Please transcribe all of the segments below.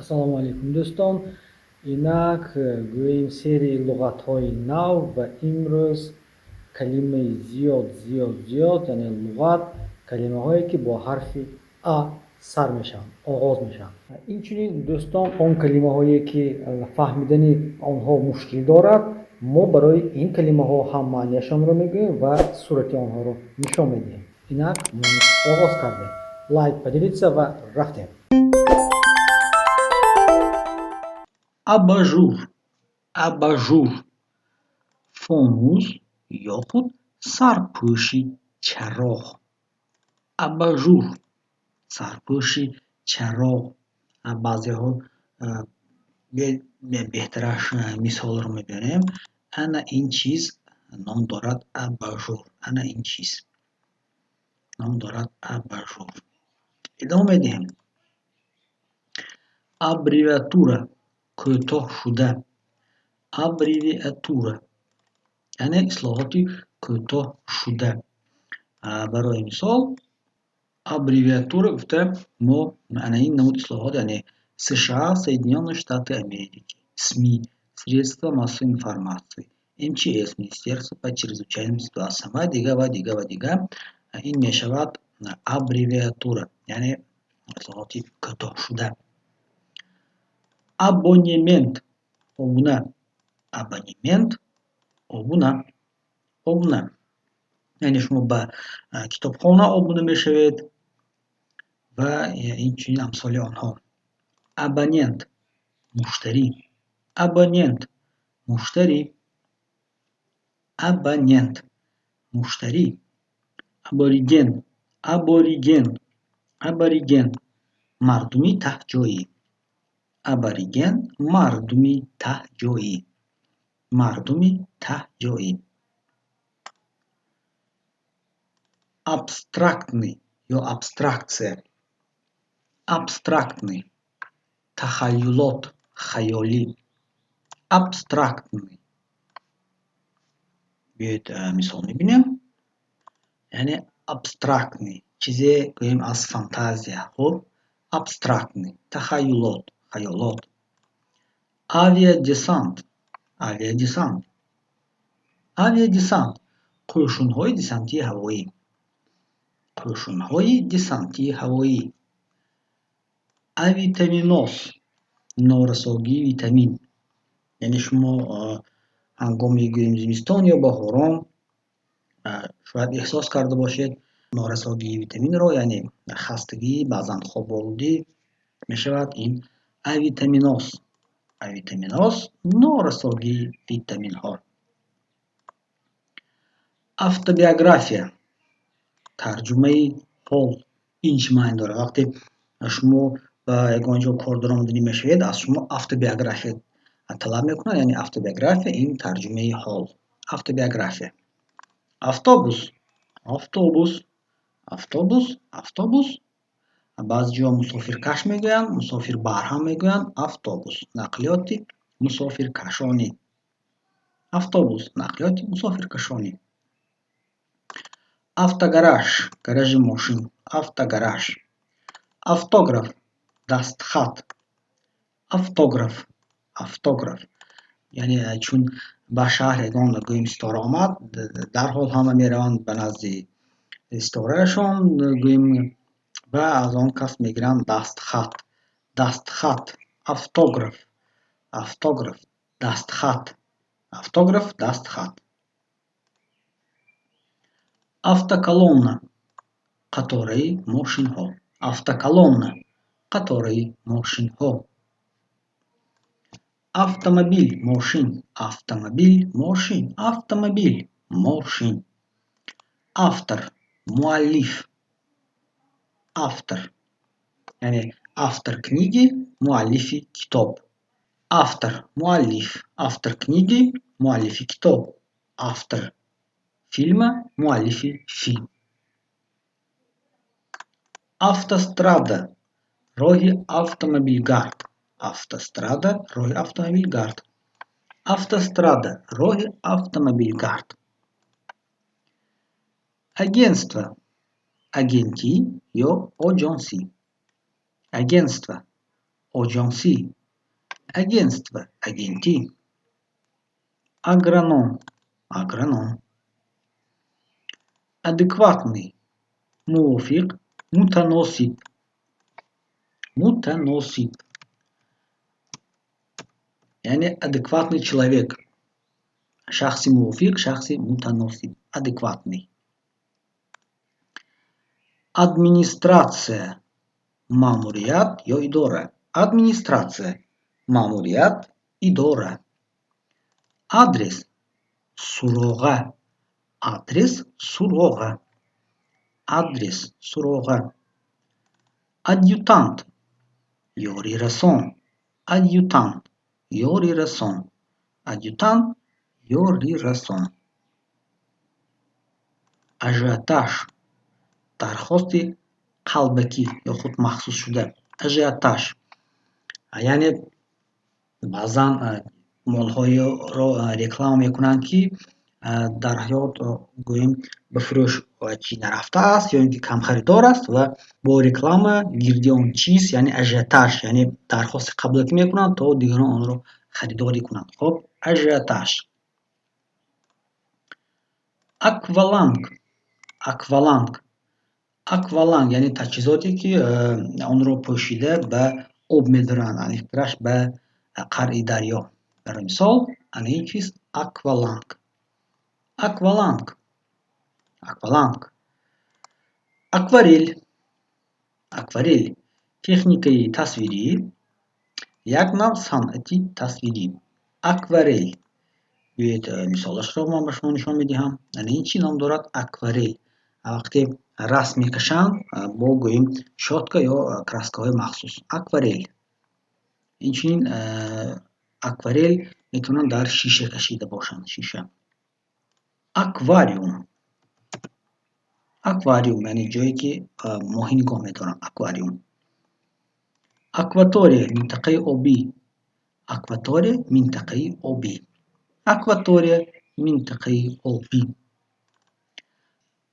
Ассалому алайкум, дӯстон. Инак гӯем, серияи луғатҳои нав ва имрӯз калимаи зиёд, зиёд, зиёд, яъне луғат, калимаҳое, ки бо ҳарфи А сар мешаванд, оғоз мешаванд. Инчунин, дӯстон, он калимаҳое, ки фаҳмидани онҳо мушкил дорад, мо барои ин калимаҳо ҳам маънияшонро мегӯем ва сурати онҳоро нишон медиҳем. Инак мо оғоз кардем. Лайк, поделиться ва рафтем. Абажур, абажур, фонус ё худ сарпӯши чароғ. Абажур, сарпӯши чароғ. Баъзеҳо, беҳтараш мисолро мебинем. Ана ин чиз ном дорад абажур. Ана ин чиз ном дорад абажур. Идома медиҳем. Аббревиатура, кӯтоҳшуда. Аббревиатура, яъне ислоҳоти кӯтоҳшуда. Барои мисол, аббревиатура гуфта мо ана ин намуд ислоҳот, яъне США, Соединённые Штаты Америки, СМИ, средства массовой информации, МЧС, Министерство по чрезвычайным ситуациям ва дига, ва дига, ва дига. Ин мешавад аббревиатура, яъне ислоҳоти кӯтоҳшуда. Абонемент, обуна. Абонемент, обуна, обуна, яъне шумо ба китобхона обуна мешавед ва инчунин амсоли онҳо. Абонент, муштарӣ. Абонент, муштарӣ. Абонент, муштарӣ. Абориген, абориген, абориген, мардуми таҳҷоӣ. Абориген, мардуми таҳҷоӣ, мардуми таҳҷоӣ. Абстрактный ё абстракция. Абстрактный, тахайюлот, хаёлӣ. Абстрактный. Биёед, мисол мебинем. Яъне абстрактный, чизе гӯем аз фантазия. Хуб, абстрактный, тахайюлот, хаёлот. Авиадесант, авиадесант, авиадесант, қӯшунҳои десантии ҳавоӣ, қӯшунҳои десантии ҳавоӣ. Авитаминоз, норасогии витамин. Яъне шумо ҳангоми, гӯем, зимистон ё баҳорон шояд эҳсос карда бошед норасогии витаминро, яъне хастагӣ, баъзан хоболудӣ мешавад. Ин авитаминоз, авитаминоз, норасогии витаминҳо. Автобиография, тарҷумаи ҳол. Ин чӣ маъне дорад? Вақте шумо ба ягон ҷо кор даромаданӣ мешавед, аз шумо автобиография талаб мекунад. Яъне автобиография ин тарҷумаи ҳол, автобиография. Автобус, автобус, автобус, автобус. Баъзе ҷо мусофиркаш мегӯянд, мусофирбар ҳам мегӯянд. Автобус, нақлиёти мусофиркашонӣ. Автобус, нақлиёти мусофиркашонӣ. Автогараж, гаражи мошин. Автогараж. Автограф, дастхат. Автограф, автограф, яъне чун ба шаҳр ягон, гӯем, ситора омад, дарҳол ҳама мераванд ба назди ситораашон, гӯем, ва аз он кас мегиранд дастхат. Дастхат, автограф. Автограф, дастхат. Автограф, дастхат. Автоколонна, қатораи мошинҳо. Автоколонна, қатораи мошинҳо. Автомобил, мошин. Автомобил, мошин. Автомобил, мошин. Автор, муаллиф. Автор, яъне автор книги, муаллифи китоб. Автор, муаллиф. Автор книги, муаллифи китоб. Автор фильма, муаллифи филм. Автострада, роҳи автомобилгард. Автострада, роҳи автомобилгард. Автострада, роҳи автомобилгард. Агентство, агентӣ ё оҷонсӣ. Агентство, Оҷонсӣ, агентство, агентӣ. Агроном, агроном. Адекватный, мувофиқ, мутаносиб, мутаносиб, яъне адекватный человек, шахси мувофиқ, шахси мутаносиб, адекватный. Администрация, маъмурият ё идора. Администрация, маъмурият, идора. Адрес, суроға. Адрес, суроға. Адрес, суроға. Адъютант, ёрирасон. Адъютант, ёрирасон. Адъютант, ёрирасон. Ажиотаж, дархости қалбакӣ ё худ махсусшуда. Ажиотаж, яъне баъзан молҳоеро реклама мекунанд, ки дар ҳаёт, гӯем, ба фурӯш чӣ нарафтааст ё ин ки камхаридор аст ва бо реклама гирди он чиз, яъне ажиотаж, яъне дархости қалбакӣ мекунанд, то дигарон онро харидорӣ кунанд. Хоб, ажиотаж. Акваланг, акваланг. Акваланг, яъне таҷҳизоте, ки онро пӯшида ба об медаранд, аниқтараш ба қари дарё. Барои мисол, ана ин чиз акваланг, акваланг, акваланг. Акварель, акварель, техникаи тасвирӣ, як навъ санъати тасвирӣ. Акварель. Биёед, мисолашро ман ба шумо нишон медиҳам. Ана ин чӣ ном дорад? Акварель. Вақте расм мекашанд бо, гӯем, щётка ё краскаҳои махсус. Акварель. Инчунин акварель метавонанд дар шиша кашида бошанд, шиша. Аквариум, аквариум, яъне ҷое, ки моҳӣ нигоҳ медоранд, аквариум. Акватория, минтақаи обӣ. Акватория, минтақаи обӣ. Акватория, минтақаи обӣ.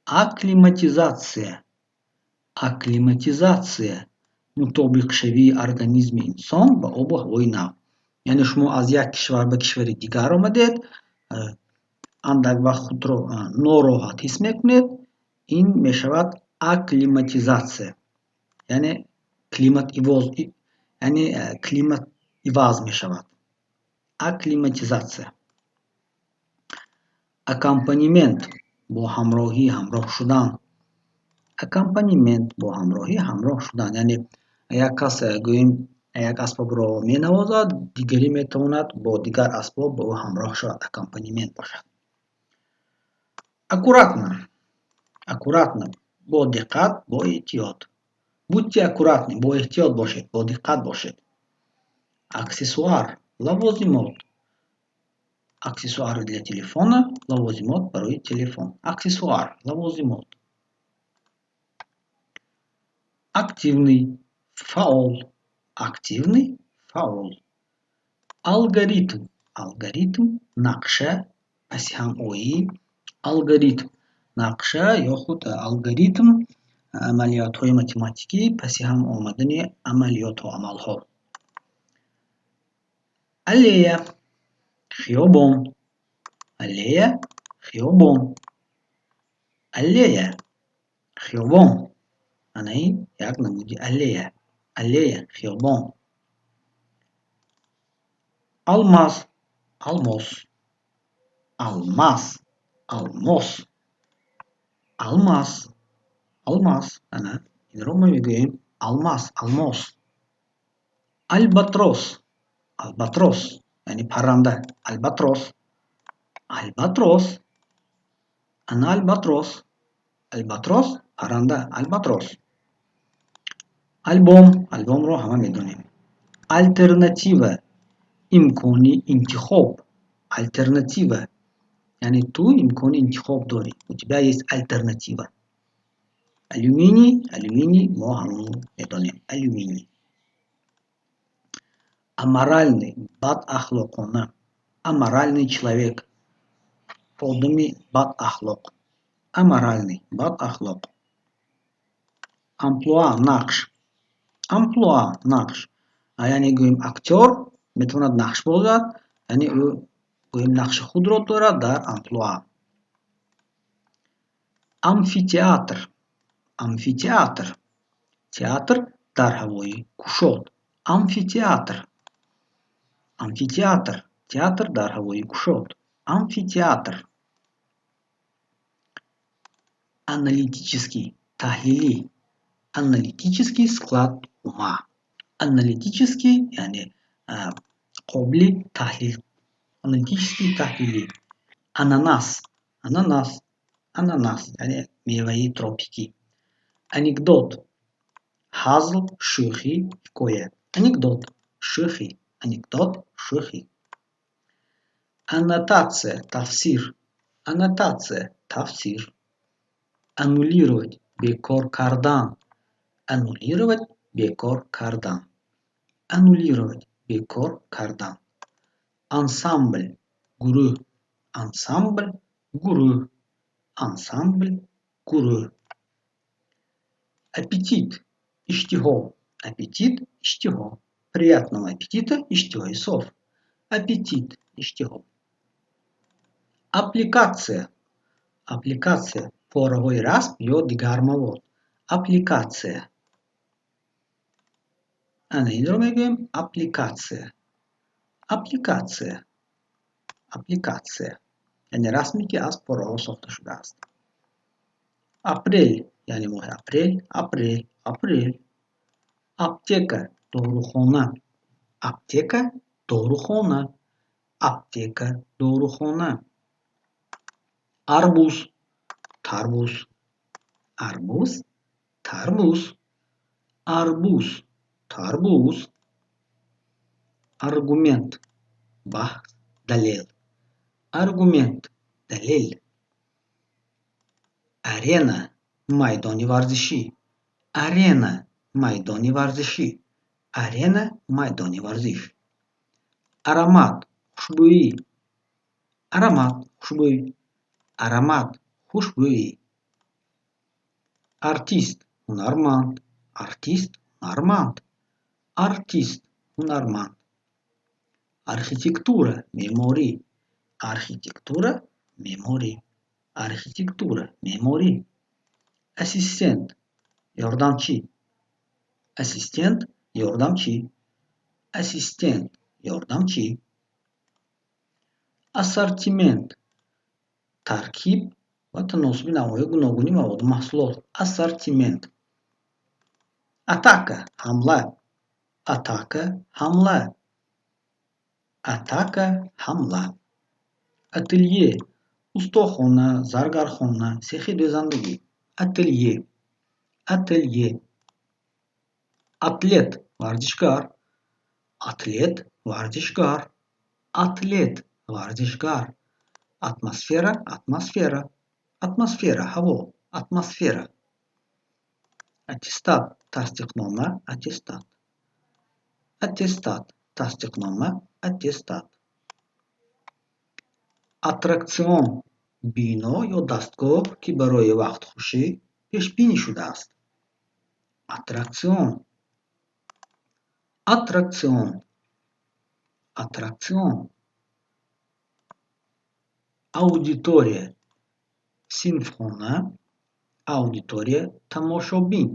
Акклиматизация, акклиматизация, мутобиқшавии организми инсон ба обу ҳавои нав. Яъне шумо аз як кишвар ба кишвари дигар омадед, андак вақт худро нороҳат ҳис мекунед, ин мешавад акклиматизация, яъне климат ивоз, яъне климат иваз мешавад. Акклиматизация. Аккомпанемент, бо ҳамроҳӣ ҳамроҳ шудан. Аккомпанемент, бо ҳамроҳӣ ҳамроҳ шудан, яъне як кас, гӯем, як асбобро менавозад, дигаре метавонад бо дигар асбоб ба ӯ ҳамроҳ шавад, аккомпанемент бошад. Аккуратно, аккуратно, бо диққат, бо эҳтиёт. Будьте аккуратны, бо эҳтиёт бошед, бо диққат бошед. Аксессуар, лавозимот. Аксессуары для телефона, лавозимот барои телефон. Аксессуар, лавозимот. Активный, фаъол. Активный, фаъол. Алгоритм, алгоритм, нақша, паси ҳамоӣ. Алгоритм, нақша ё худ алгоритм, амалиётҳои математикӣ, паси ҳам омадани амалиётҳо, амалҳо. Аллея, хиёбон. Аллея, хиёбон. Аллея, хиёбон. Ана ин як намуди аллея. Аллея, хиёбон. Алмаз, алмос. Алмаз, алмос. Алмаз, алмаз. Ана инро мо мегӯем алмаз, алмос. Альбатрос, албатрос, яъне парранда. Альбатрос, альбатрос. Ана альбатрос, альбатрос, парранда, альбатрос. Альбом, альбомро ҳама медонем. Алтернатива, имкони интихоб. Алтернатива, яъне ту имкони интихоб дорӣ, у тебя есть альтернатива. Алюминий, алюминий мо ҳамон медонем, алюминий. Аморальный, бадахлоқона. Аморальный человек, одами бадахлоқ. Аморальный, бадахлоқ. Амплуа, нақш. Амплуа, нақш. Яъне гӯем, актёр метавонад нақш бозад, яъне ӯ, гӯем, нақши худро дорад дар амплуа. Амфитеатр, амфитеатр — театр дар ҳавои кушод. Амфитеатр, амфитеатр — театр дар ҳавои кушод. Амфитеатр. Аналитический — таҳлилӣ. Аналитический склад ума. Аналитический, яъне қобили таҳлил. Аналитический — таҳлилӣ. Ананас, ананас, ананас, яъне меваи тропикӣ. Анекдот — ҳазл, шӯхӣ, ҳикоя. Анекдот — шӯхӣ. Анекдот — шӯхӣ. Аннотатсия — тафсир. Аннотатсия — тафсир. Аннулировать — бекор кардан. Аннулировать — бекор кардан. Аннулировать — бекор кардан. Ансамбл — гурӯҳ. Ансамбл — гурӯҳ. Ансамбл — гурӯҳ. Аппетит — иштиҳо. Аппетит — иштиҳо. Приятного аппетита — иштиҳои соф. Аппетит — иштиҳо. Аппликация, аппликация — пораҳои расм ё дигар мавод. Аппликация, ана инро мегӯем аппликация. Аппликация, аппликация, яъне расме, ки аз пораҳо сохта шудааст. Апрел, яъне моҳи апрел. Апрел, апрел. Аптека — дорухона. Аптека — дорухона. Аптека — дорухона. Арбуз, тарбуз. Арбуз, тарбуз. Арбуз, тарбуз. Аргумент — баҳс, далел. Аргумент — далел. Арена — майдони варзишӣ. Арена — майдони варзишӣ. Арена — майдони варзиш. Аромат — хушбӯӣ. Аромат — хушбӯй. Аромат — хушбӯӣ. Артист — ҳунарманд. Артист — ҳунарманд. Артист — ҳунарманд. Архитектура — меъморӣ. Архитектура — меъморӣ. Архитектура — меъморӣ. Ассистент — ёрдамчӣ. Ассистент — ёрдамчӣ. Ассистент — ёрдамчӣ. Ассортимент — таркиб ва таносуби навъҳои гуногуни маводу маҳсулот. Ассортимент. Атака — ҳамла. Атака — ҳамла. Атака — ҳамла. Ателье — устохона, заргархона, сехи дӯзандагӣ. Ателье, ателье. Атлет — варзишгар. Атлет — варзишгар. Атлет — варзишгар. Атмосфера, атмосфера. Атмосфера — ҳаво. Атмосфера. Аттестат — тасдиқнома. Аттестат. Аттестат — тасдиқнома. Аттестат. Аттракцион — бино ё дастгоҳ, ки барои вақтхушӣ пешбинӣ шудааст. Аттракцион, аттракцион, аттракцион. Аудитория — синфхона. Аудитория — тамошобин.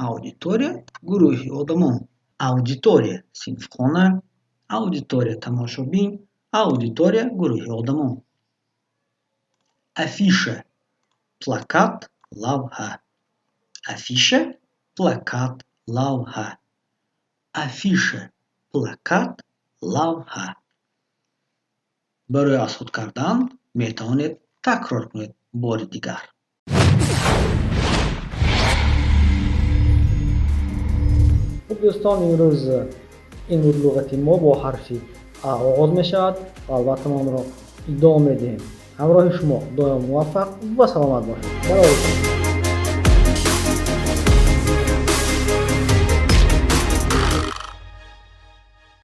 Аудитория — гурӯҳи одамон. Аудитория — синфхона. Аудитория — тамошобин. Аудитория — гурӯҳи одамон. Афиша — плакат, лавҳа. Афиша — плакат, лавҳа. Афиша — плакат, лавҳа. Барои аз худ кардан метавонед такрор кунед бори дигар. Хуб, дӯстон, имрӯз ин буд луғати мо, бо ҳарфи А оғоз мешавад ва албатта мо онро идома медиҳем. Ҳамроҳи шумо доимо муваффақ ва саломат бошед. Барои